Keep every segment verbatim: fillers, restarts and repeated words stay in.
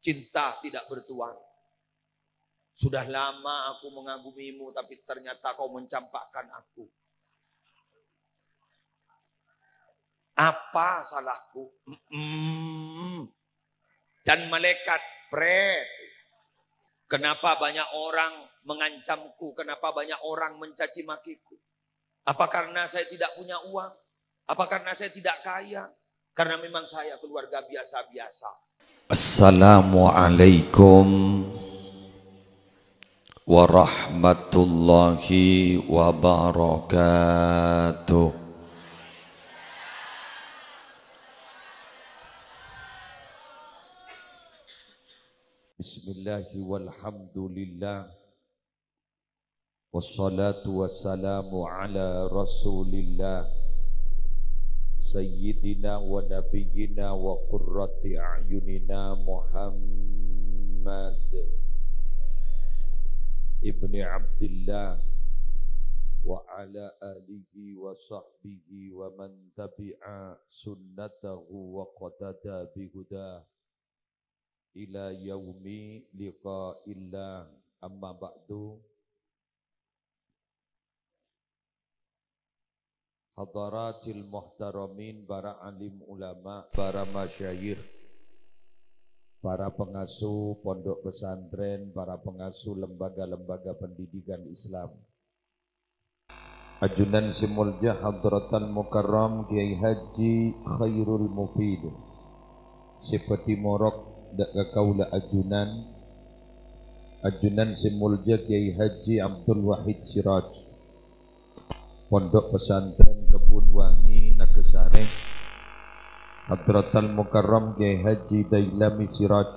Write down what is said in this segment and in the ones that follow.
Cinta tidak bertuan. Sudah lama aku mengagumimu, tapi ternyata kau mencampakkan aku. Apa salahku? Mm-mm. Dan malaikat, pret. Kenapa banyak orang mengancamku? Kenapa banyak orang mencaci makiku? Apa karena saya tidak punya uang? Apa karena saya tidak kaya? Karena memang saya keluarga biasa-biasa. Assalamualaikum warahmatullahi wabarakatuh. Bismillahi walhamdulillah. Wassalatu wassalamu ala Rasulillah, Sayyidina wa Nabiyyina wa Qurrati A'yunina Muhammad ibni Abdillah, wa ala alihi wa sahbihi wa man tabi'a sunnatahu wa qatada bihudah ila yaumi liqa'illah. Amma ba'du. Hadaratil muhtaramin, para alim ulama, para masyayikh, para pengasuh pondok pesantren, para pengasuh lembaga-lembaga pendidikan Islam. Ajunan sè molja Hadratal Mukarram Kiai Haji Khairul Mufid, sè bhâdhi morok dâ' ka kaulâ ajunan, ajunan sè molja Kiai Haji Abdul Wahid Siraj, Pondok Pesantren Kebun Wangi Nagasari, Hadratal Mukarram Kiai Haji Dailami Siraj,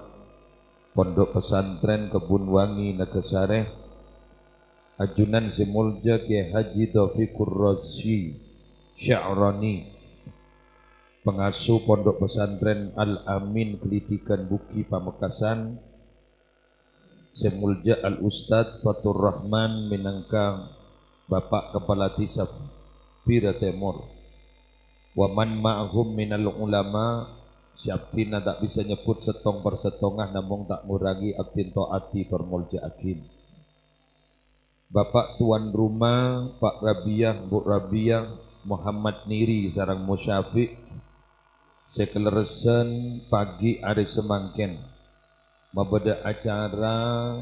Pondok Pesantren Kebun Wangi Nagasari, ajunan sè molja Kiai Haji Taufikur Razi Sya'rani, pengasuh Pondok Pesantren Al-Amin Gelitigan Bughi Pamekasan, sè molja Al-Ustadz Fatur Rahman mènangka Bapak Kepala Desa Bira Tèmor, wa man ma'ahum minal ulama, sè abdhina ta' bisa nyebbhut sèttong per sèttongnga, namong ta' ngorangè abdhina to'ati tor molja'aghi. Bapak tuan rumah, Pak Rabiah, Bu Rabiah, Muhammad Niri sareng Musyafi', sè kalerressan pagi arè samangkèn mabâdâ acara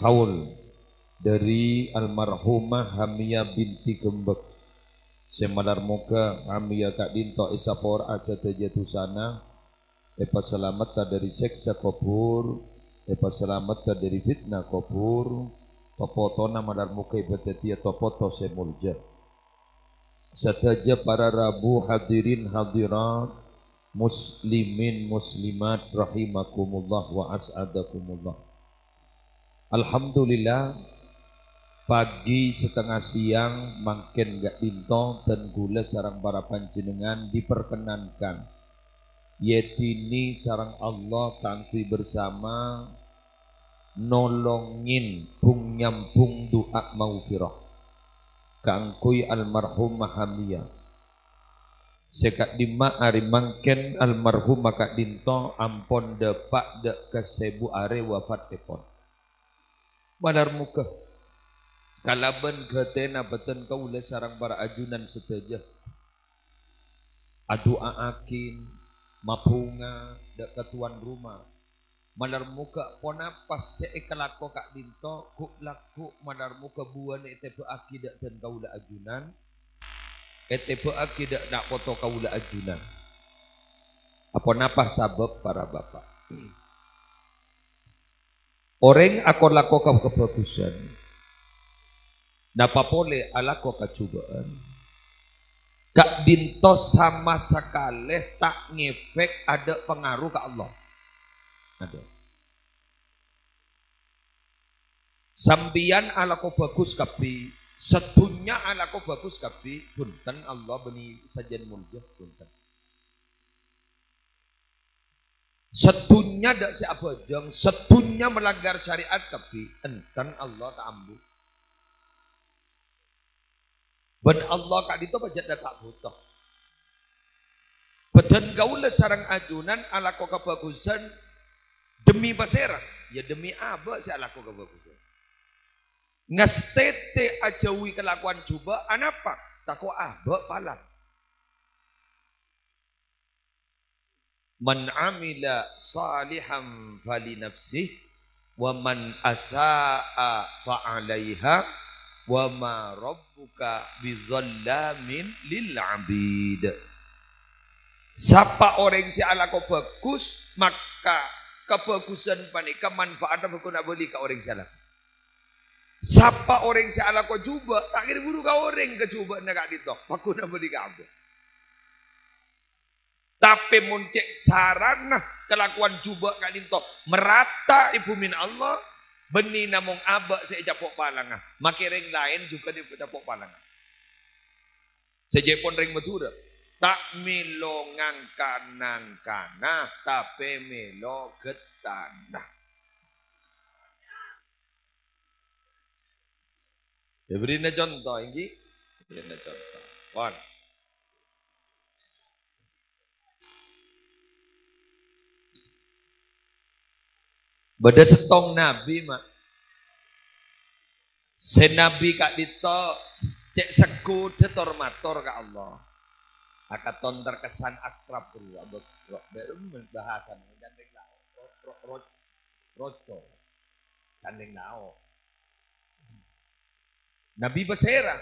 haul dâri almarhumah Hamiyah binti Gembek, sè malar moghâ Hamiyah ka'dinto èsapora'a sadhâjâ dhusana, èpasalametta dâri sèksa kobhur, èpasalametta dâri fitnah kobhur, papotona malar moghâ èbâdâddhiyâ to-poto sè molja. Sadhâjâ para rabu hadirin hadirat, muslimin muslimat rahimakumullah wa as'adakumullah. Alhamdulillah, pagi setengah siang mangkèn ka'dinto dân kaulâ sareng para panjhennengngan diperkenankan yèdini sareng Allah kaangghuy bersama nolongin bhung-nyambhung du'a maghfirah kaangghuy almarhumah Hamiyah. Sè ka'dimma arè mangkèn almarhumah ka'dinto ampon dâpa' dâ' ka sèbu arè wafattèpon. Malar moghâ kalabân ghâtèna bhâdhân kaulâ sareng para ajunan sadhâjâ adu'a'aghi, mabhunga dâ' ka tuan rumah. Malar moghâ ponapa sè èkalako ka'dinto, ghu'-lagghu' malar moghâ buwâna ètèbâ'aghi dâ' dân kaulâ ajunan, ètèbâ'aghi dâ' na' poto kaulâ ajunan. Aponapa sabâb, para bapa'? Orèng ako-lako ka-, kabhâghusân, napa polè alako kajhubâ'ân, ka'dinto sama sakalè ta' ngèfèk adâ' pangaro ka Allah. Adâ'. Sampèyan alako bhâghus kabbhi, sadhunnya alako bhâghus kabbhi, bhunten Allah bânnè sajân molja, bhunten. Sadhunnya dâ' sè abhâjâng, sadhunnya malanggar syariat kabbhi, enten Allah ta' ambu. Bân Allah ka'dinto pajhât dâ' ta' bhuto. Bhâdhân kaulâ sareng ajunan alako kabhâghusân, Dhemmi pasèra? Ya, dhemmi abâ' sè alako kabhâghusân. Ngastètè ajhâuwi kalakowan jhubâ', anapa? Tako' abâ' palang. "Man amila shalihan falinafsih, wa man asa'a fa'alaiha, wa ma rabbuka bidzallamin lil abid." Sapa orèng sè alako bhâghus, maka kabhâghusân panèka manfaatna bhâkal abâli ka orèng sè alako. Sapa orèng sè alako jhubâ', ta' kèra buru ka orèng ka jhubâ'na ka'dinto, bhâkal abâli ka abâ'. Tapè mon cè' sarana kalakowan jhubâ' ka'dinto marata è bhumina Allah, bânnè namong abâ' sè ècapo' palanga, makè rèng laèn jhughân ècapo' palanga. Sè ca'èpon rèng Madhurâ, ta' mèlo ngangka-nangkana, tapè mèlo ghettana. Èbèrri'ana conto, ènggi? Èbèrri'ana conto. Pon. Bâdâ sèttong nabbhi, ma'. Sè nabbhi ka'dinto cè' segghudhâ tor-mator ka Allah. Akaton terkesan akrab ghâruwa, bâ-, bâ-, bâ-, bahasana candhing lao-, ro-, ro-, ro-, roco. Candhing lao. Nabbhi pasèra?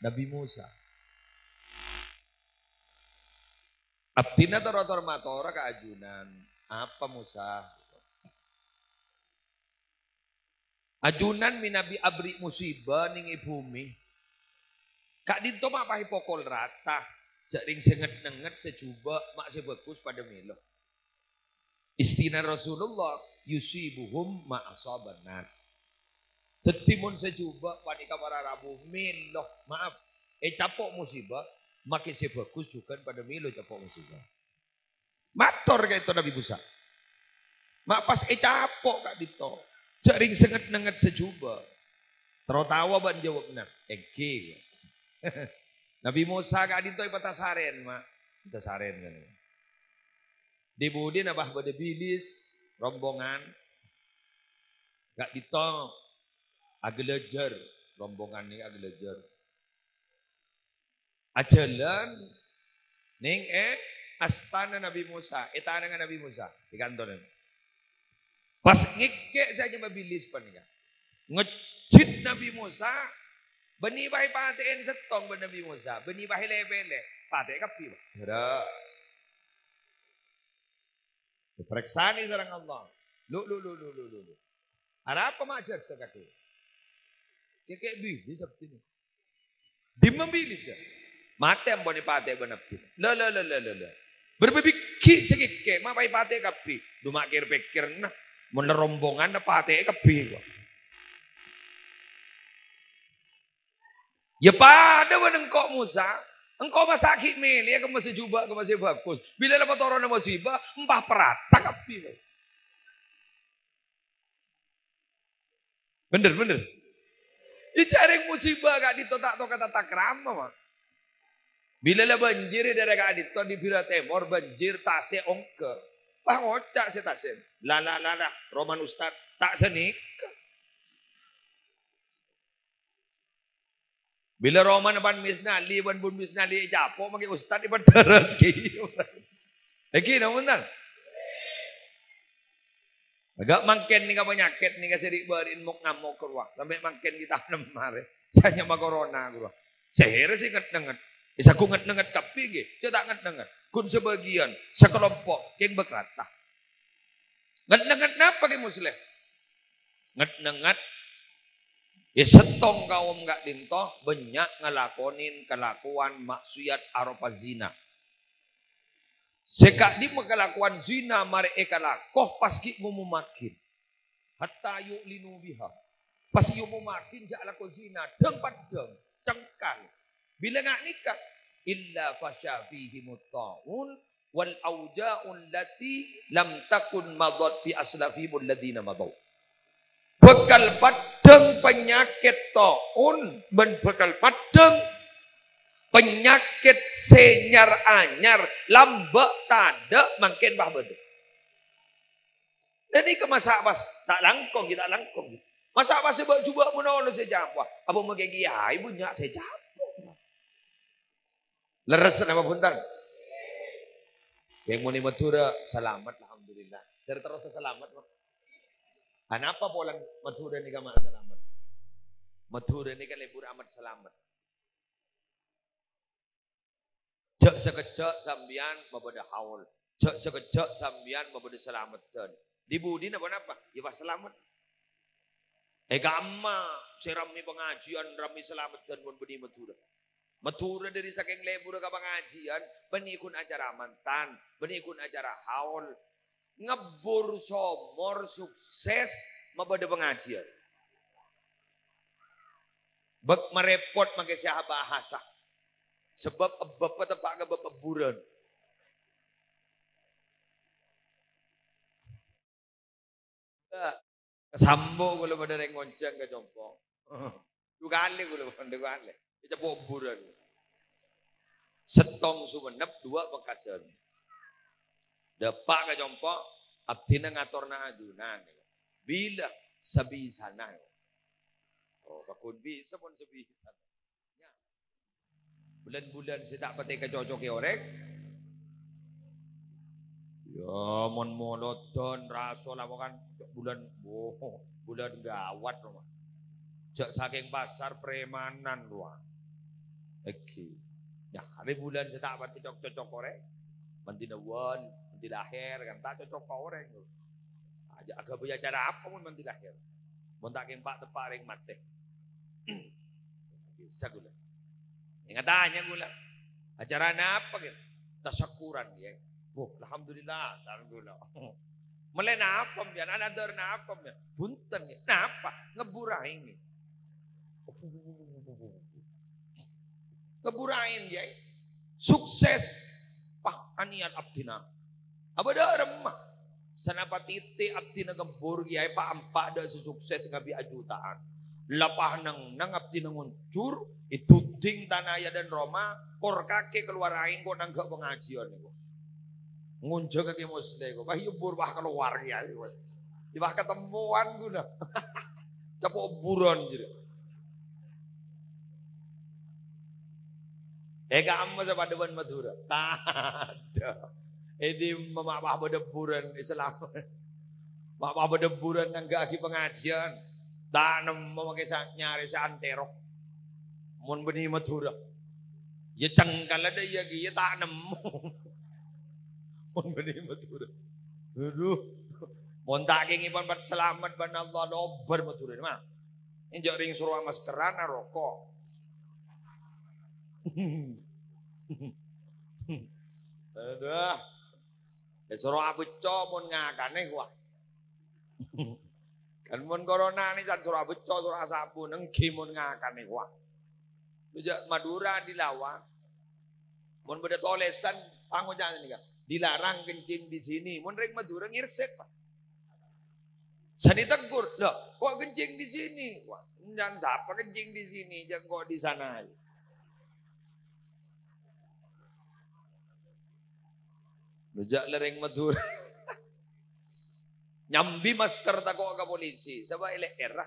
Nabbhi Mosa. Abdhina tor-, tor-matora ka ajunan. Apa, Mosa? Ajunan mènabi aberri' musibâ nèng è bhumè. Ka'dinto ma' pas èpokol rata. Jhâ' rèng sè nget-nenget, sè jhubâ', ma' sè bhâghus padâ mèlo. Istina Rasulullah, "Yusibuhum ma asaban nas." Dhâddhi mon sè jhubâ' panèka para rabu mèlo, maaf, ècapo' musibâ, makè sè bhâghus jhughân padâ mèlo ècapo' musibâ. Mator ka'dinto Nabbhi Mosa. Ma' pas ècapo' ka'dinto. Jhâ' rèng sè nget-nenget sè jhubâ'. Terro taowa bân jâwâbbhâ, "Èngghi." Nabbhi Mosa ka'dinto èpatasarèn, ma'. Èpatasarèn, kan. Di-budina pas bâdâ bilis rombongan ka'dinto aghâlâjhâr, rombongan nèka aghâlâjhâr. Ajhâlân nèng è astana Nabbhi Mosa, è tanangnga Nabbhi Mosa, è kantorra. Pas ngèkkè' sè anyama bilis panèka. Ngejjhit Nabbhi Mosa, bânnè pas èpatè'è sèttong bân Nabbhi Mosa, bânnè pas èlè-pèlè, patè kabbhi, Pak. Terros. Èparèksanè sareng Allah. Lu, lu, lu, lu, lu, lu, lu. Arapa ma' ajhâdhâ kadhi? Kèkè' bilis abdhina. Dimma bilis, yâ? Matè ampon èpatè'è bân abdhina. La, la, la, la, la, la. Bârâmpa bigghi' sè kèkè', ma' pas èpatè'è kabbhi. Dhu ma' kèr-pèkkèranna. Mon la rombonganna patè'è kabbhi, kok. Yâ padâ bân engko', Mosa. Engko' masa' ghi' mèlèya kemma sè jhubâ', kemma sè bhâghus. Bilâ la matorona musibâ, empa' parata kabbhi. Bhender, bhender. Ècarè musibâ ka'dinto ta' toka tata krama, ma'. Bilâ la bânjir è daerah ka'dinto, di Bira Tèmor, bânjir, tasè' ongghâ. Pas ngoca' sè tasè', "La, la, la, la, romana ustad, ta' sanèka." Bilâ romana Pan Misnali, Pan Bun Misnali ècapo', makè ustad èpadârâs, ghi. Èngghi, napa bhunten? Enggak, mangkèn nèka panyakèt nèka sè ri'-bâri'en mok-ngamok ghâruwa. Sampè' mangkèn ghi' tanem marè. Sè anyama corona ghâruwa. Sèra sè nget-nenget. Èsaghung nget-nenget kabbhi, ghi. Jhâ' ta' nget-nenget. Ghun sabâgiyân, sakalompo', kèng bâk rata. Nget-nenget napa, Kè Musleh? Nget-nenget, yâ, sèttong kaom ka'dinto bânnya' ngalakonè kalakowan maksiyat aropa zina. Sè ka'dimma kalakowan zina marè èkalako pas ghi' ngomommaghi. Hatta yu'linu biha. Pas èomommaghi jhâ' alako zina, dhâng-paddhâng, cengkal. Bilâ nga' nèka, illa fasya fihimut ta'un wal auja'ul lati lam takun madat fi aslafihimul ladzina madaw. Bhâkal paddhâng panyakèt ta'un bân bhâkal paddhâng panyakèt sè nyar-anyar lambâ' tadâ' mangkèn pas bâdâ. Dâ' Nèka masa' pas ta' langkong, ta' langkong. Masa' pas bâ'-jubâ' mon ono sè jâpo. Apa makè kiyaè bânnya' sè jâpo. Lerres napa bhunten? Kèng monè Madhurâ salamet, alhamdulillah. Ter-, terros salamet, Pak. Anapa polana Madhurâ nèka ma' salamet? Madhurâ nèka lebur amat salamet. Jhâ' sakejjhâ' sampèyan mabâdâ haul. Jhâ' sakejjhâ' sampèyan mabâdâ salameddhân. Di budina ponapa? Ya pas salamet. È ka'imma sè rammè pangajiân, rammè salameddhân mon bânnè Madhurâ. Madhurâ dâri sakèng leburrâ ka pangajiân, bânnè ghun acara mantan, bânnè ghun acara haul. Ngebbhur somor sukses mabâdâ pangajiân. Bâk marèpot makè sè abahasa. Sabâb ebbhâbbhâ teppa' ka bâb ebbhurân. Kasambo' kaulâ bâdâ rèng ngonjhâng ka compo'. Du kalè kaulâ, du kalè. Ècapo' ebbhurân. Sèttong Songennep, duwâ' Pekasan. Dâpa' ka compo', abdhina ngatorna ajunan. Bilâ sabisana. Oh, pagghun bisa mon sabisana. Nya. Bulân-bulân sè ta' patè kacocokè orèng. Ya, mon molodhân, raso laporan, bulân, wo, bulân gawat, rowa. Jhâ' sakèng pasar, premanan, rowa. Èngghi. Nyarè bulân sè ta' patè cocok-cocok orèng. Mandhina wân, mandhi lahèr, kan ta' cocok ka orèng. Ajâ' aghâbây acara apa mon mandhi lahèr? Mon ta' kèng pa'-teppa' rèng matè. Bisa kaulâ. Ènga' tanya kaulâ. Acara napa, gitu? Tasakkuran, ya. Oh, alhamdulillah, alhamdulillah. Mellè napa, mbiyan? Ana' dâr napa, mbiyan? Bhunten, ya. Napa? Ngebbhur aèng, ya. Ngebbhur aèng, ya. Sukses. Wah, anèyat abdhina. Abâ' dâ' remma. Sanapa tètè abdhina ngebbhur, Kèyaè, pa'-empa' dâ' sè sukses ngabi' ajuta'an. La pa'-neng-neng abdhina ngonjhur, èduding tana yâ dân roma, kor kakè kalowar aèng ko' nangghâ' pangajiân ko'. Ngonjhâ kakè Muslim ko', pas èbhur pas kalowar Kèyaè ko'. Pas katemmowan ghuna. Capo' bhuron jârèya. È ka'imma sè padâ bân Madhurâ. Tadâ'. È dimma ma' pas bâdâ bhuron Islam. Ma' pas bâdâ bhuron nangghâ'aghi pangajiân. Ta' nemmo makè sa-, nyarè sè antero. Mon bânnè Madhurâ. Yâ cengkalla dâ' iyâ kèya ta' nemmo. Mon bânnè Madhurâ. Aduh. Mon ta' kèngèng pan-, pan salamet bân Allah lobâr Madhurâ, ma'. Enjâ' rèng soro amaskeran, aroko'. Aduh. Yâ soro abecco mon ngakanè, wah. Kan mon corona nè, can soro abecco, soro asabun, engghi mon ngakanè, wah. Jâ' Madhurâ dilawan. Mon bâdâ tolèsan, pangocapan nèka, "Dilarang kencing di sini." Mon rèng Madhurâ ngèrsèt, Pak. Sè ditegur, "Loh, kok kencing di sini?" Wah, "Can sapa kencing di sini? Jâ' engko' di sana." Lo jâ' la rèng Madhurâ. Nyambi masker tako' ka polisi, sabâ' èlè'èrra.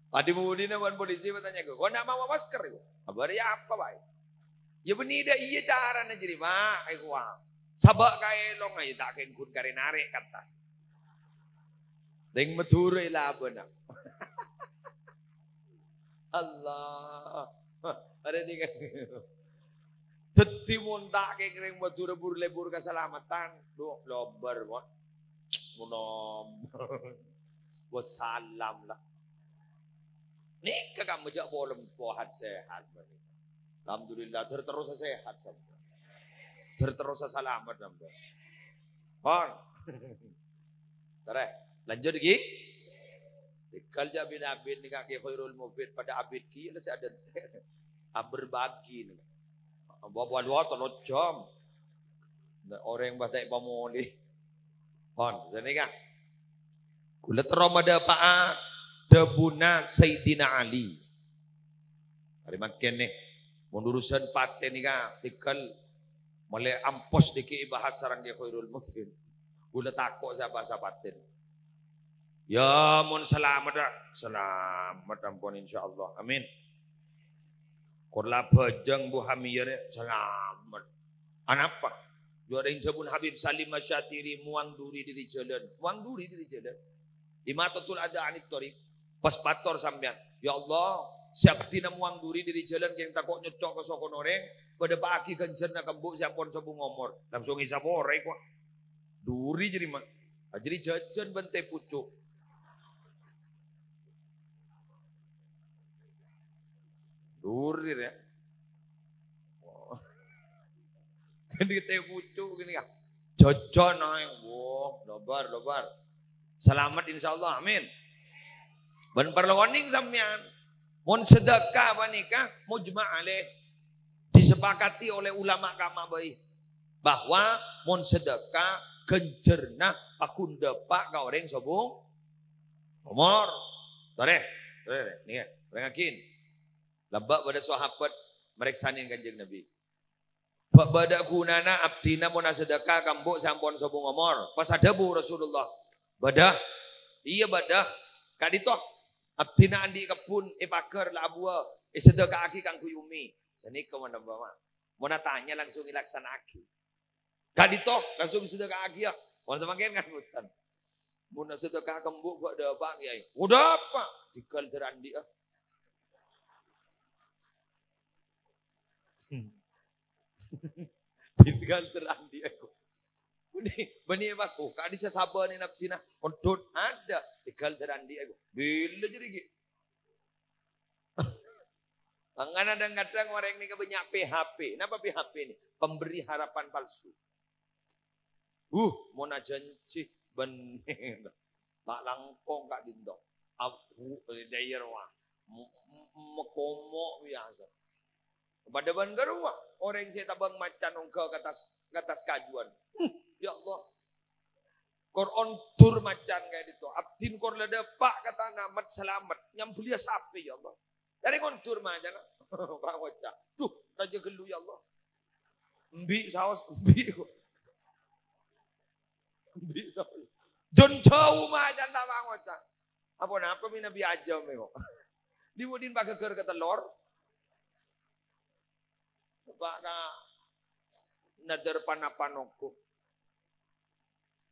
Padhi budina bân polisi bertanya, "Kok ndak mawa masker?" Kabar ya apa, Pak? Ya, bânnè dâ' iyâ carana jârèya, Pak. Èkowa. Sabâ' kaèlong, ayo ta' kèngghun karè narè' kata. Rèng Madhurâ labâna. Allah. Arèya nèka. Dhâddhi mon ta' kèng rèng Madhurâ bur-lebur kasalameddhân, dhu, lobâr, mon. Monom. Wassalam la. Nèka ka'imma jâ' polem pohat sehat, bânnè. Alhamdulillah, ter-, terrosa sehat sampèyan. Ter-, terrosa salamet sampèyan. Pon. Terè, lanjut ghi. Tèghâl jâ' bin-abit nèka Kè Khairul Mufid padâ abit ghi la sè adântè'. Aberbagi nèka. Bâbâ dua tello jam. Nah, orèng bâdâ pamolè. Pon, sanèka. Kaulâ terro madâpa'a dhâbuna Sayyidina Ali. Arè mangkèn nè, mon urusan patè nèka tèghâl Molaè ampos dhâggi' èbahas sareng Kè Khairul Mukbin. Kaulâ tako' sapa-sapaten. Ya, mon salamet, a. Salamet ampon, insyaallah. Amin. Kor la bhâjâng Bu Hamiyah rè, salamet. Anapa? Jâ' rèng dhâbuna Habib Salim Asy-Syatiri, "Mowang dhuri dhâri jhâlân." Mowang dhuri dhâri jhâlân. Imatatul adza anit thoriq. Pas mator sampèyan, "Ya Allah, sè abdhina mowang dhuri dhâri jhâlân kèng tako' nyocco' ka sokona orèng, padâpa'aghi ghânjhârânna ka embu' sè ampon sobung omor." Langsung èsaporè, kok. Dhuri jârèya, Ma'. Ajârèya jhâjhân bân tè pucuk. Dhuri, rè. Ghâni tè pucuk ghâni, ya. Jhâjhân aèng. Wah, lobâr, lobâr. Salamet, insyaallah. Amin. Bân parlo onèng sampèyan. Mon sedekah panèka mujma' alaih. Disepakati oleh ulama ka'imma bhâi. Bahwa mon sedekah ghânjhârânna paggun dâpa' ka orèng sobung omor. Torè, torè, nèka, rèngaghi. Lambâ' bâdâ sahabat marèksanè Kanjeng Nabi. "Bâ-, bâdâ ghunana abdhina mon asadhâka ka embu' sè ampon sobung omor?" Pas adhâbu Rasulullah, "Bâdâ." "Iyâ, bâdâ." "Ka'dinto, abdhina andi' kebbhun è paghâr la abuwâ, èsadhâkaaghi kaangghuy ummi." Sanèka mon abâ, Ma'. Mon atanya langsung èlaksana'aghi. "Ka'dinto, langsung èsadhâkaaghi, yâ." Mon samangkèn kan bhunten. Mon asadhâka ka embu' bâ' dâpa', Kèyaè. "Oh, dâpa'." "Tèghâl dâr andi'â." Tèghâl dâr andi'â, kok. Bânnè, bânnè, Mas. Oh, ka'dinto sè sabâ nè abdhina. Ondhut, adâ'. Tèghâl dâr andi'â, kok. Bilâ jârèya ghi'. Mangkana dhâng-kadhâng orèng nèka bânnya' P H P. Napa P H P nè? Pemberi harapan palsu. Uh, mon ajhânjhi, bânnè. Ta' langkong ka'dinto. Abu, dâiyâ rowa. M-, m-, makomo' biyasa. Padâ bân ghâruwa, orèng sè tabâng macan ongghâ ka attas, ka attas kajuwân. Hmm, ya Allah. Kor ondur macan ka'dinto. Abdhina kor la dâpa' ka tana, mat-salamet. Nyambelliyâ sapè, ya Allah. Dâri ngondur macan. Pangoca'. Duh, rajâ ghâllu, ya Allah. Embi' saos, embi'. Embi' saos. Jhân jhâu macan ta' pangoca'. Apa-napa mè' Nabi Ajâm, kok. Dhi-budhina paghâghâr ka tellor. Coba ka nadhâr pan-apan ongghu.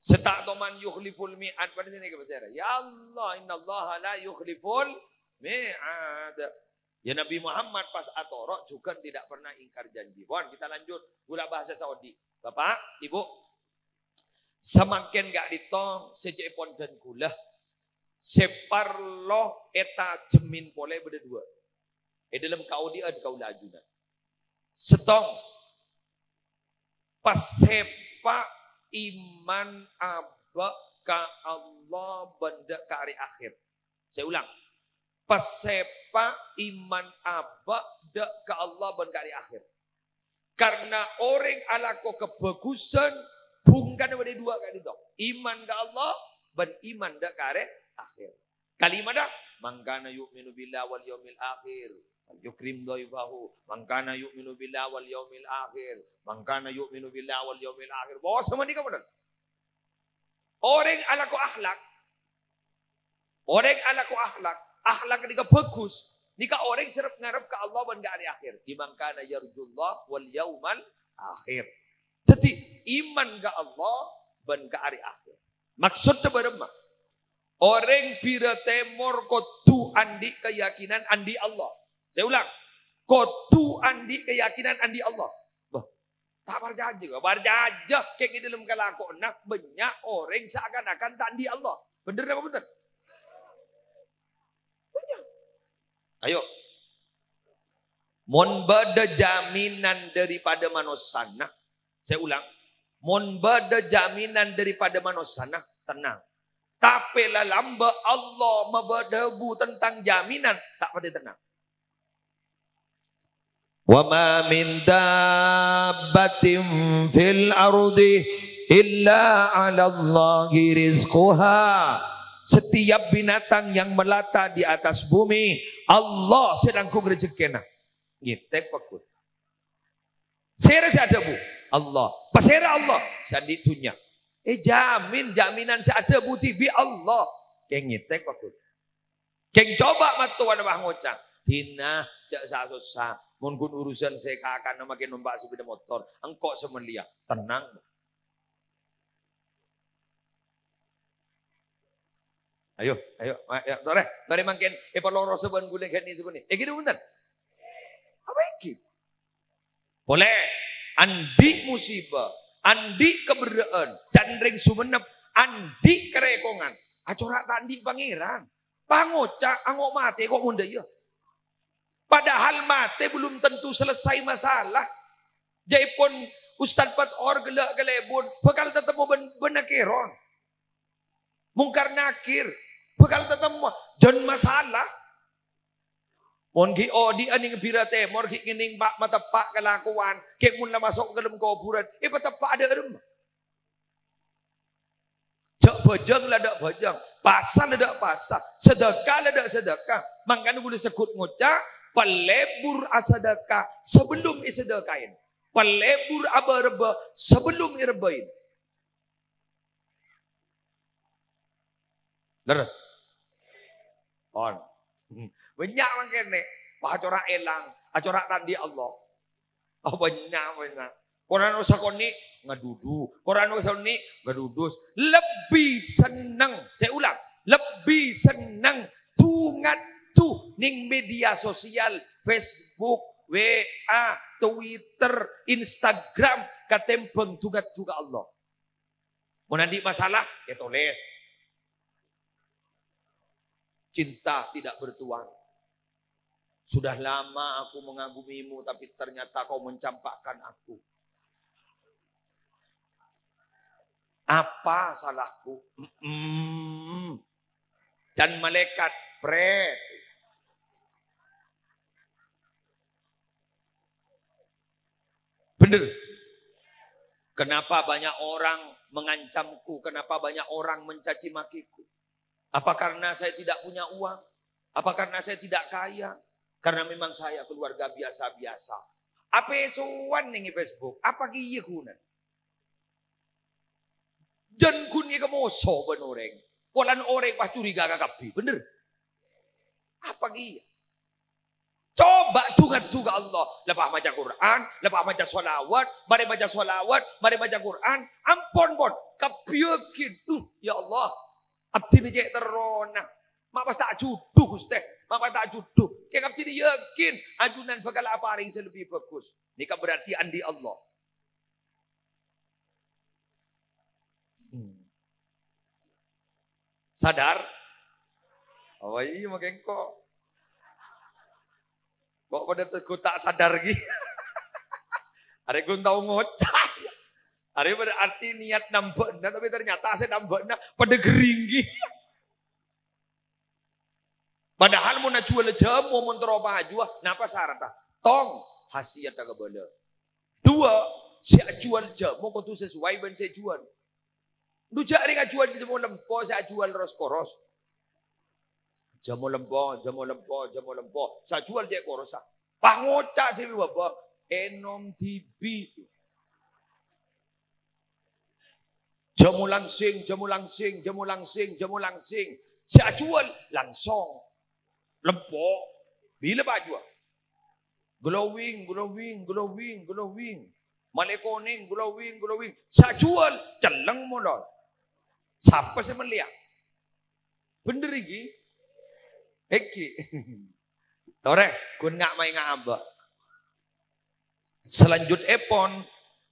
Sè ta' toman yukhliful mi'ad. Pada sini ke besar. Ya Allah, innallaha la yukhliful mi'ad. Ya Nabi Muhammad pas atoro' juga tidak pernah ingkar janji. Pon, kita lanjut. Ghulâ bahasa Saudi. Bapak, Ibu, samangkèn ka'dinto sè cè' pon dân ghulâ. Sè parlo ètajemmin polè bâdâ duwâ'. È dâlem kaodi'ân kaulâ ajunan. Sèttong, pasèpa' iman abâ' ka Allah bân dâ' ka arè akhèr. Saya ulang, pasèpa' iman abâ' dâ' ka Allah bân ka arè akhèr. Karna orèng alako kabhâghusân, bhungkana bâdâ è duwâ' ka'dinto. Iman ka Allah bân iman dâ' ka arè akhèr. Kalimada, "Man kana yu'minu billahi wal yaumil akhir, falyukrim dhaifahu. Man kana yu'minu billahi wal yaumil akhir. Man kana yu'minu billahi wal yaumil akhir." Bâ' sapanèka bhunten. Orèng alako akhlak. Orèng alako akhlak. Akhlak nèka bhâghus. Nèka orèng sè rep-ngarep ka Allah bân ka arè akhèr. Di man kana yarjullah wal yaumal akhir. Dhâddhi, iman ka Allah bân ka arè akhèr. Maksodda bârâmma? Orèng Bira Tèmor kodhu andi' kayakinan andi' Allah. Saya ulang, kodhu andi' kayakinan andi' Allah. Bâh, ta' parcajâ, parcajâ kèng è dâlem kalakowanna bânnya' orèng seakan-akan ta' andi' Allah. Bhender napa bhunten? Bânnya'. Ayo. Mon bâdâ jaminan daripada manossana, saya ulang, mon bâdâ jaminan daripada manossana, tenang. Tapè lalambâ' Allah mabâdâbu tentang jaminan, ta' patè tenang. "Wa ma min dabbatin fil ardi illa 'alallahi rizquha." Setiap binatang yang melata di atas bumi, Allah sè nanggung rejekkèna. Ngètèp, Pak Gun. Sèra sè adhâbu, Allah. Pasèra Allah? Sè andi' dhunnya. Èjhâmin, jaminan sè adhâbu dhibi' Allah. Kèng ngètèk, Pak Gun. Kèng coba mattowana pas ngoca', "Dinah, jhâ' sa-sossa. Mon ghun urusan sè kakana makè nompa' sepeda motor, engko' sè mellèya." Tenang. Ayo, ayo, ayo, torè, torè mangkèn èpalorosa bân ghulâ ghânèka sakonè'. Èngghi napa bhunten? Apa èngghi? Polè, andi' musibah, andi' kaberrâ'ân, can rèng Songennep, andi' karèkongan, acora' ta' andi' Pangèran. Pangoca' ango' matè ko' mon dâ' iyâ. Padahal matè belum tentu selesai masalah. Jâèpon Ustaz Fathor ghellâ' kalèbun bhâkal tatemmo bân, bân Nakèron. Mungkar Nakir bhâkal tatemmo, jân masalah. Mon ghi' odi'ân neng Bira Tèmor, ghi' ngènèng pa', mateppa' kalakowan, kè' mon la maso' ka dâlem kobhurân, èpateppa' dâ' remma. Jhâ' bhâjâng la dâ' bhâjâng, pasa la dâ' pasa, sadâka la dâ' sadâka. Mangkana ghulâ segghut ngoca', "Palebur asadâka sabellum èsadâkaè. Palebur abâ-rebbhâ sabellum èrebbhâi." Lerres? Pon. Bânnya' mangkèn, pas acora' èlang, acora' ta' andi' Allah. Oh, bânnya', bânnya'. Korang sakonè' ngadudu, korang sakonè' ngadudus. Lebbi senneng, saya ulang, lebbi senneng du-ngaddu neng media sosial, Facebook, W A, Twitter, Instagram, katèmbhâng du-ngaddu ka Allah. Mon andi' masalah, ètolès. Cinta tidak bertuan. Sudah lama aku mengagumimu, tapi ternyata kau mencampakkan aku. Apa salahku? Mm-mm. Dan malaikat, pret. Bener. Kenapa banyak orang mengancamku? Kenapa banyak orang mencaci makiku? Apa karena saya tidak punya uang? Apa karena saya tidak kaya? Karena memang saya keluarga biasa-biasa. Apa sowan neng Facebook? Apa kèya ghuna? Jân ghun èkamoso bân orèng. Polana orèng pas curiga ka kabbhi, bener? Apa kèya? Coba du-ngaddu ka Allah. Lepas maca Quran, lepas maca sholawat, marè maca sholawat, marè maca Quran. Ampon, pon. Kabbhi yakin. "Duh, ya Allah. Abdhina cè' terrona. Ma' pas ta' judhu, Ghustè. Ma' pas ta' judhu. Kèng abdhina yakin ajunan bhâkal aparèng sè lebbi bhâghus." Nèka berarti andi' Allah. Hmm. Sadar? Oh, iyâ, makè engko'. Kok padâ teggu ta' sadar ghi? Arè ghun tao ngoca'. Arè berarti niat nambâ'na, tapi ternyata sè nambâ'na padâ ghering ghi. Padahal mon ajhuwâl jhâmo, mon terro pajhuwâ, napa saradhâ? Tong, hasiyat kabâlâ. Dua, sè ajhuwâl jhâmo kodhu sesuai bân sè èjhuwâl. Dhu jhâ' rèng ajhuwâl jhâmo lempo, sè ajhuwâl ros-koros. Jhâmo lempo, jhâmo lempo, jhâmo lempo. Sè ajhuwâl cè' korossa. Pas ngoca' sè bâbâ, ènom dhibi'. Jhâmo langsing, jhâmo langsing, jhâmo langsing, jhâmo langsing. Sè ajhuwâl langsong. Lempo. Bilâ pajhuwâ? Glowing, glowing, glowing, glowing. Malè konèng, glowing, glowing. Sè ajhuwâl cellèng molor. Sapa sè mellèya? Bener iki? Iki. Torè, ghun nga'-maènga' abâ'. Selanjutèpon,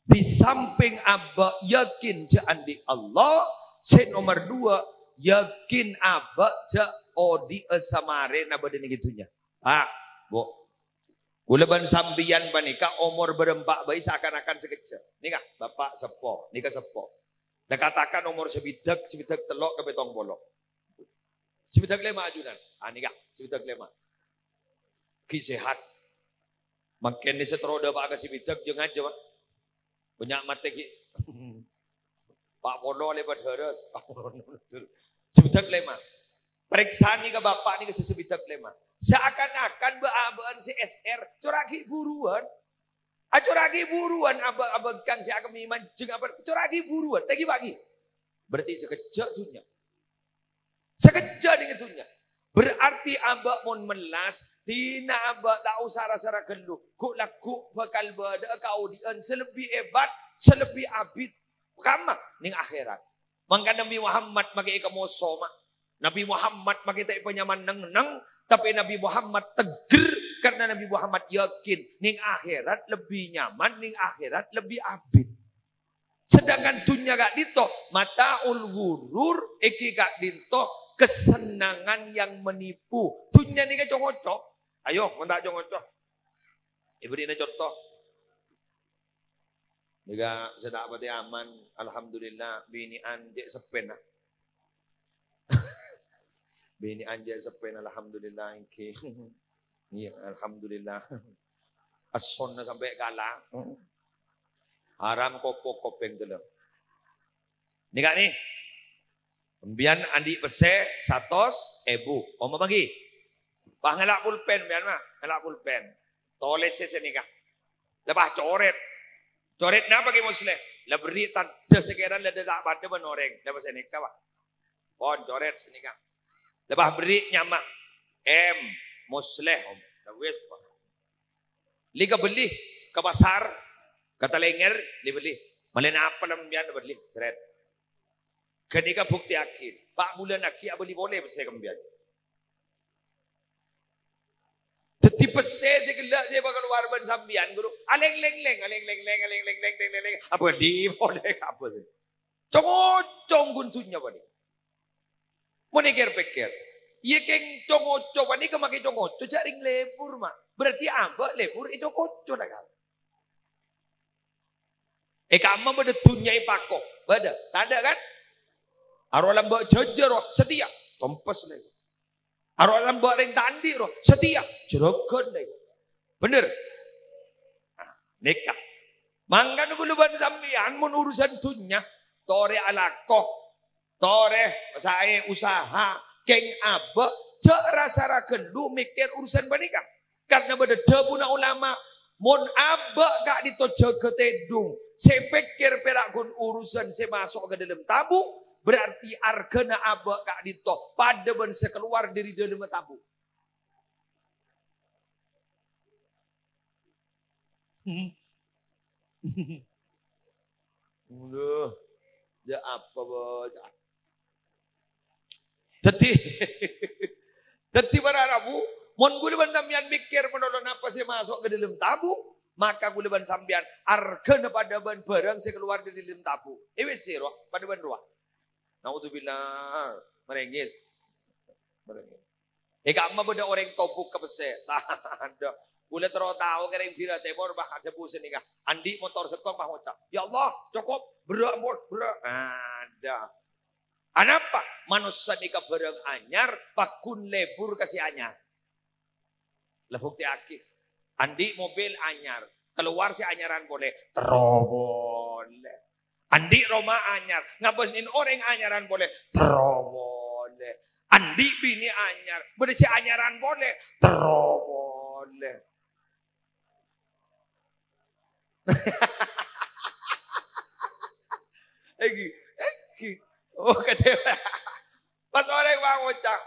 di samping abâ' yakin jhâ' andi' Allah, sè nomer dua, yakin abâ' jhâ' odi'â samarèna bâdâ neng è dhunnya. Pak, Bu, kaulâ bân sampèyan panèka omor bârâmpa bhâi, seakan-akan sakejjhâ'. Nèka, Bapak seppo, nèka seppo. Lah, katakan omor sabidhâk, sabidhâk tello' ka pèttong polo. Sabidhâk lèma' ajunan. Ah, nèka, sabidhâk lèma'. Ghi' sehat. Mangkèn sè terro dâpa' ka sabidhâk, jhâ' ngajhâ, Pak. Bânnya' matè ghi'. Pa' polo lèbât hârâs. Pa' polo. Sabidhâk lèma'. Parèksanè ka Bapak nèka sè sabidhâk lèma'. Seakan-akan bâ'-abâ'ân sè S R, cora' ghi' buruwân. Acora'aghi buruwân abâ-, abângkang sè akemmè manjeng apa, cora'aghi buruwân, ta' ghi' bâgi. Berarti sakejjhâ' dhunnya. Sakejjhâ' nèng dhunnya. Berarti abâ' mon mellas, dina abâ' ta' osa ra-sara ghâllu. Ghu'-lagghu' bhâkal bâdâ'â kaodi'ân sè lebbi hebat, sè lebbi abit. Kamma? Nèng akhèrat. Mangkana Nabi Muhammad makè èkamoso, ma'. Nabi Muhammad makè ta' èpanyaman neng-enneng, tapè Nabi Muhammad tegger karena Nabi Muhammad yakin nèng akhèrat lebbi nyaman, nèng akhèrat lebbi abit. Sedangkan dhunnya ka'dinto, mata'ul ghurur, èngghi ka'dinto, kesenangan yang menipu. Dhunnya nèka co-ngoco. Ayo, mon ta' co-ngoco. Èberri'na conto. Nèka sè ta' patè aman, alhamdulillah, binè'an cè' seppèna. Binè'an cè' seppèna, alhamdulillah, èngghi. Iyâ, alhamdulillah. Essonna sampè' kala. Haram kopok kopèng ghellâ'. Nèka nè. Sampèyan andi' pèssè satos èbu. Omong bâgi. Pas ngala' pulpen, sampèyan, ma'. Ngala' pulpen. Tolèsè sè nèka. La pas corèt. Corèt napa, Kè Musleh? La berri' tandhâ sè kèra la ta' padâ bân orèng. La pas sè nèka, Pak. Pon corèt sè nèka. La pas berri' nyama. M. Musleh, Om. La wis, Pak. Lè kabelli ka pasar, ka Talèngèr, lè bellè. Malè napa la sampèyan bellè, sèrèt. Ghânèka buktèyaghi, pa' bulân aghi' abâli polè pèssè sampèyan. Dhâddhi pèssè sè ghellâ' sè èpakalowar bân sampèyan, ghuru, alèng-lèng-lèng, alèng-lèng-lèng, alèng-lèng-lèng, lèng-lèng, abâli polè ka pèssè. Co-ngoco ghun dhunnya panèka. Mon èkèr-pèkkèr, iyâ kèng co-ngoco panèka makè co-ngoco jhâ' rèng lebur, ma'. Berarti abâ' lebur èco-koco, na, kan? È kamma bâdâ dhunnya èpako? Bâdâ? Tadâ', kan? Arowa lambâ' jhâjhâ rowa, satèya, tompes lè. Arowa lambâ' rèng ta' andi' rowa, satèya, jhurâghân lè. Bhender? Nah, nèka. Mangkana kaulâ bân sampèyan mon urusan dhunnya, torè alako, torè saè usaha, kèng abâ', jhâ' ra-sara ghâllu mèkkèr urusan panèka. Karna bâdâ dhâbuna ulama, mon abâ' ka'dinto jâgâ tèdung, sè pèkkèr pèra' ghun urusan sè maso' ka dâlem tabu', berarti arghâna abâ' ka'dinto padâ bân sè kalowar dâri dâlemma tabu'. Aduh, ya apa, Bos? Dhâddhi, dhâddhi para rabu, mon kaulâ bân sampèyan mèkkèr menolon apa sè maso' ka dâlem tabu', maka kaulâ bân sampèyan arghâna padâ bân bhârâng sè kalowar dâri dâlem tabu'. È wis sèro, padâ bân rowa. Naudzubillah. Marèngis. Marèngis. È kamma bâdâ orèng tobuk ka pèssè. Tadâ'. Kaulâ terro tao ka rèng Bira Tèmor, bâh, adhâbu sanèka. Andi' motor sèttong, bâh, ngoca', "Ya Allah, cokop. Berrâ', ampon, berrâ'." Adâ'. Anapa? Manossa nèka bhârâng anyar, pagghun lebur ka sè anyar. La buktèyaghi. Andi' mobil anyar, kalowar sè anyaran polè, terro polè. Andi' roma anyar, ngabâs nèn orèng anyaran polè, terro polè. Andi' binè anyar, bâdâ sè anyaran polè, terro polè. Èngghi, èngghi. Oh, kadhâ'. Pas orèng pangoca',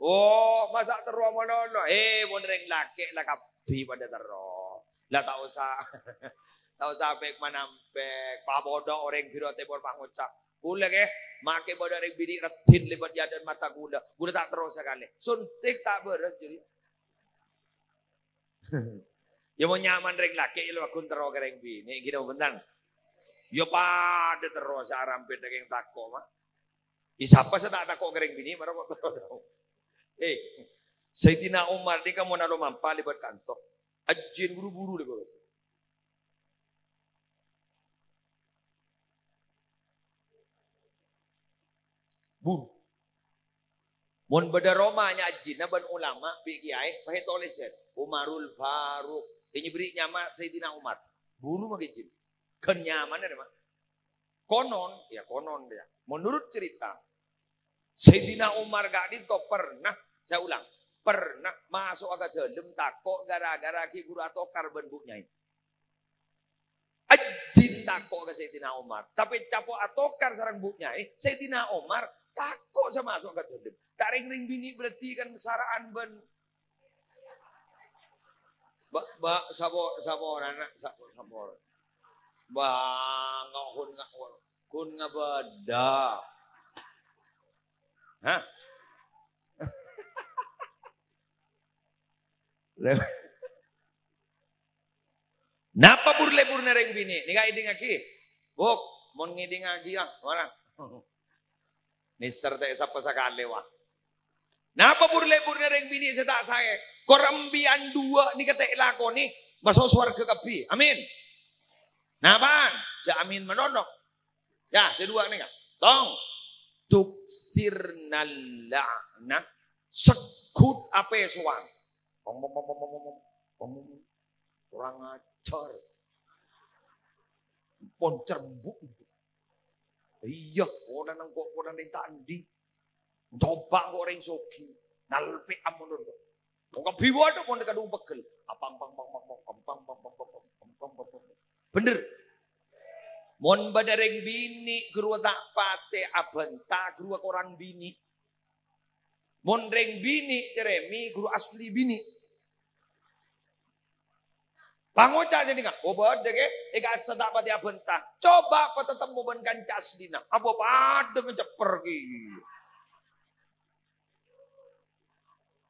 "Oh, masa' terro malolo?" Eh, mon rèng lakè' la kabbhi padâ terro. La ta' osa, ta' osa pèk-manampèk. Papodhâ orèng Bira Tèmor pangoca', "Kaulâ, kè, makè bâdâ rèng binè' raddhin lèbât è adâ'na mata kaulâ. Kaulâ ta' terro sakalè. Suntik ta' bârâs, jârèya." Ya, mon nyaman rèng lakè', ya la pagghun terro ka rèng binè', ghi napa bhunten? Ya padâ terro sè arampèt dâging tako', ma'. È, sapa sè ta' tako' ka rèng binè', mara kok terro tao. Eh, Sayyidina Umar nèka mon alomampa lèbât kanto. Ajjhina buru-buru lèbât. Buru. Mon bâdâ roma nyajhina bân ulama bi' kèyaè, pas ètolèsè, Umarul Faruq. Ènyèbbherri' nyama Sayyidina Umar. Buru makè jin. Ghân nyamana rèma. Konon, ya konon ya. Menurut cerita, Sayyidina Umar ka'dinto pernah, saya ulang, pernah maso'a ka dâlem tako' gara-gara ghi' buru atokar bân bu' nyaè. tako' ka Sayyidina Umar. Tapè capo' atokar sareng Bu' Nyaè, Sayyidina Umar tako' sè maso' ka dâlem. Ta' rèng-rèng binè' berarti kan sara'an bân Ba-, ba-, sapo-, saporana, sapo-, saporana. Bâ, nga-, ghun nga-, ghun ngabâdâ. Hah? Napa bur-lebbhurrâ rèng binè'? Nèka èdingngaghi. Bu', mon ngèdingngaghi, ah, mara. Nèser ta' èsapa sakalè, wa. Napa bur-lebbhurrâ rèng binè' sè ta' saè? Kor embi'an duwâ' nèka ta' èlakonè, maso' sowarghâ kabbhi. Amin. Napa'an? Jhâ' amin manono. Ya, sè duwâ' nèka. Tong. Tuktsirnal la'nah. Segghut apèsowan. Pom, pom, pom. Kurang ajar. Pon cerembuk. Iyâ, pona nengko', pona neng ta' andi'. Coba kok orèng soghi. Nalpè amonor. Kok kabbhi waduh, pon kadhung pegghel. Apang, pang, pang, pang, pang, pang, pang, pang, pang, pang, pang, pang, pang, pang. Bhender. Mon bâdâ rèng binè' ghâruwa ta' patè abhânta, ghâruwa korang binè'. Mon rèng binè' carèmè ghuru asli binè'. Pangoca' sè dinga, "Oh, bâdâ, Kè, è ka'issa ta' patè abhânta. Coba patatemmo bân kanca aslina. Apa padâ macepper, Kè."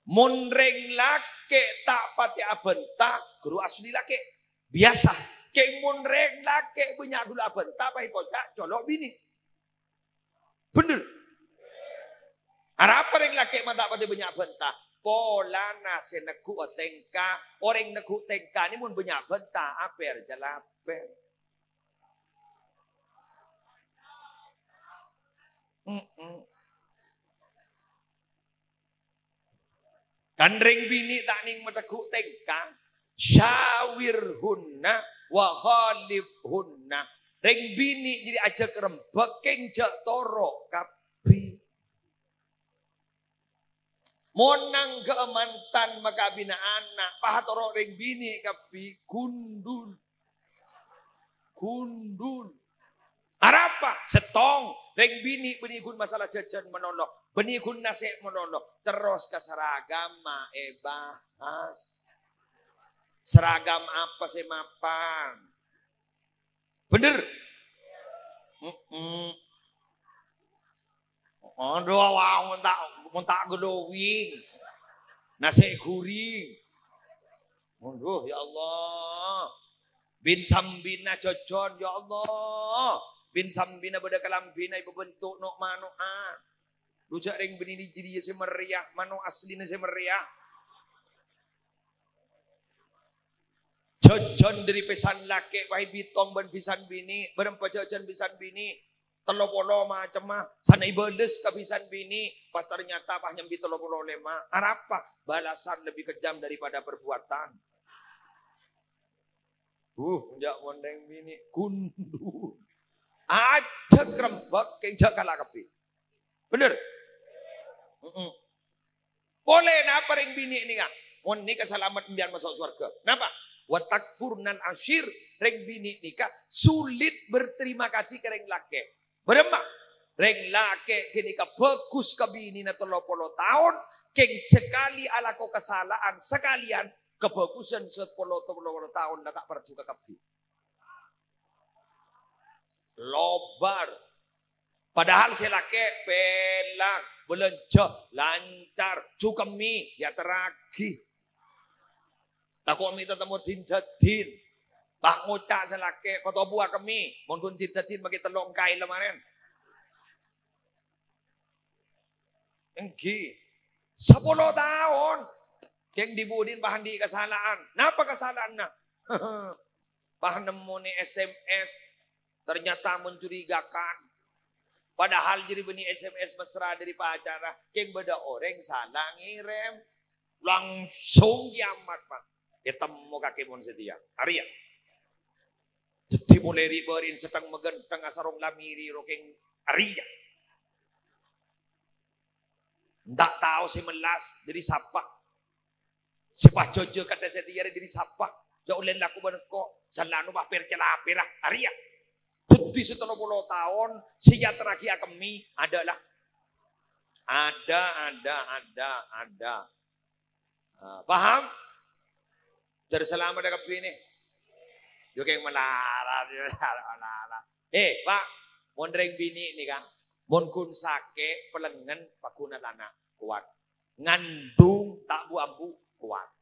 Mon rèng lakè' ta' patè abhânta, ghuru asli lakè'. Biyasa. Kèng mon rèng lakè' bânnya' ghuru abhânta, pas èkoca' colo' binè'. Bhender. Arapa rèng lakè' ma' ta' patè bânnya' bhânta? Polana sè negghu'â tèngka. Orèng negghu' tèngka nè mon bânnya' bhânta, apèr jalapèr. Mm-mm. Kan rèng binè' ta' nèng mategghu' tèngka, "Syawirhunna wa khalifhunna." Rèng binè' jârèya ajhâk rembhâk, kèng jhâ' toro' kabbhi. Mon nangghâ'â mantan makabina ana', pas atoro' rèng binè' kabbhi, gundul. Gundul. Arapa? Sèttong, rèng binè' bânnè ghun masalah jhâjhân malolo, bânnè ghun nasè' malolo, terros ka saragamma èbahas. Seragam apa sè mapan? Bhender? Mm-mm. Adhu, awak mon ta', mon ta' glowing. Nasè' ghuring. Adhu, ya Allah. Bin-sambina jhâjhân, ya Allah. Bin-sambina bâdâ kalambhina èpabentuk no'-mano'an. Dhu jhâ' rèng binè' jârèya sè mèrèya, mano' aslina sè mèrèya. Jhâjhân dâri pèsan lakè', pas èbitong bân bhisan binè', bârâmpa jhâjhân bhisan binè', tello polo macemma, san èbâles ka bhisan binè', pas ternyata pas nyambi tello polo lèma'. Arapa? Balasan lebih kejam daripada perbuatan. Uh, jhâ' mon rèng binè' gundul. Ajhâk rembhâk, kèng jhâ' kala kabbhi. Bhender? Mm-mm. Polè napa rèng binè' nèka? Mon nèka salamet embiyan maso' sowarga. Napa? "Wa takfurnal asyir." Rèng binè' nèka sulit berterima kasih ka rèng lakè'. Bârâmma? Rèng lakè' ghânèka bhâghus ka binèna tello polo taon, kèng sakalè alako kasala'an sakalèyan, kabhâghusân sapolo, tello polo taon la ta' parduka kabbhi. Lobar. Padahal sè lakè' pèlang, bâlânjhâ lancar, jhukemmè, èyaterraghi. Tako' mè' tatemmo din-daddin. Pas ngoca' sè lakè', "Kotobuwâ kemmè, mon ghun din-daddin makè tello' engkaè la marèn." Èngghi. Sapolo taon. Kèng dhi-budhina pas andi' kasala'an. Napa kasala'anna? Pas nemmonè S M S, ternyata mencurigakan. Padahal jârèya bânnè S M S mesra dâri pacarra, kèng bâdâ orèng sala ngèrèm. Langsung kiamat, Pak. Ètemmo ka kèmon satèya. Arèya. Dhâddhi molaè ri'-bâri'na sèttèng maghântèng asarong lamèrè ro kèng arèya. Enta' tao sè mellas dâri sapa. Sè pas jhâjhâ kadhâ' satèya dâri sapa. Jhâ' ollè lako bân engko'. Sallano pas pèr-calapèra. Arèya. Dhâddhi sè tello polo taon, sè èyaterraghi akemmè, ada lah. Ada, ada, ada, ada. Ah, paham? Jhâr salamet kabbhi nè. Yo kèng malarat, yo malarat. Eh, Pak, mon rèng binè' nèka, mon ghun sakè', pelengngen, pagghun atana', kowat. Ngandung, ta' bu-ambu, kowat.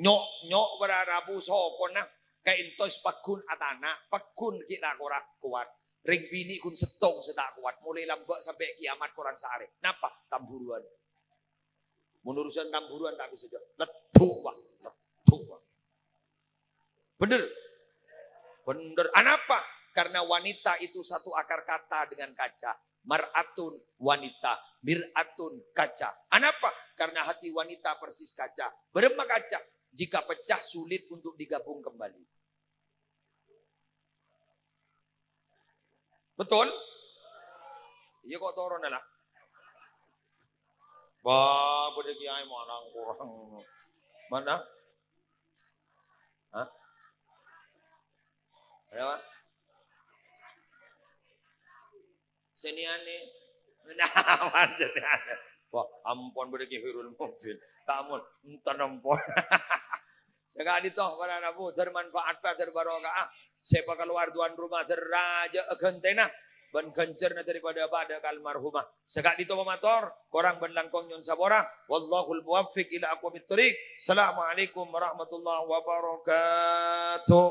Nyo'-nyo' para rabu sokona, kaèntos pagghun atana', pagghun ghi' ra-kora, kowat. Rèng binè' ghun sèttong sè ta' kowat, molaè lambâ' sampè' kiamat korang saarè. Napa? Tamburuwân. Mon urusan tamburuwân ta' bisa jâ-, leddhu', Pak. Leddhu', Pak. Bener? Bener. Anapa? Karena wanita itu satu akar kata dengan kaca. Mar'atun, wanita. Mir'atun, kaca. Anapa? Karena hati wanita persis kaca. Bârâmma kaca? Jika pecah, sulit untuk digabung kembali. Betul? Iyâ, kok toron, lah. Wah, bâdâ kiyaè manang korang. Mana? Hah? Ada, Pak? Seniane. Nah, seniane. Wah, ampon bâdâ Ki Khairul Mubin. Tamun, enten ampon. Saka'dinto para rabu, dhâr manfaat, dhâr barokah. Sè pakalowar tuan rumah dhâr rajâ ghântèna bân ghânjhârna daripada padâ ka almarhumah. Saka'dinto pamator, korang bân langkong nyo'on sapora. Wallahul muwaffiq ila aqwamit thoriq. Assalamualaikum warahmatullahi wabarakatuh.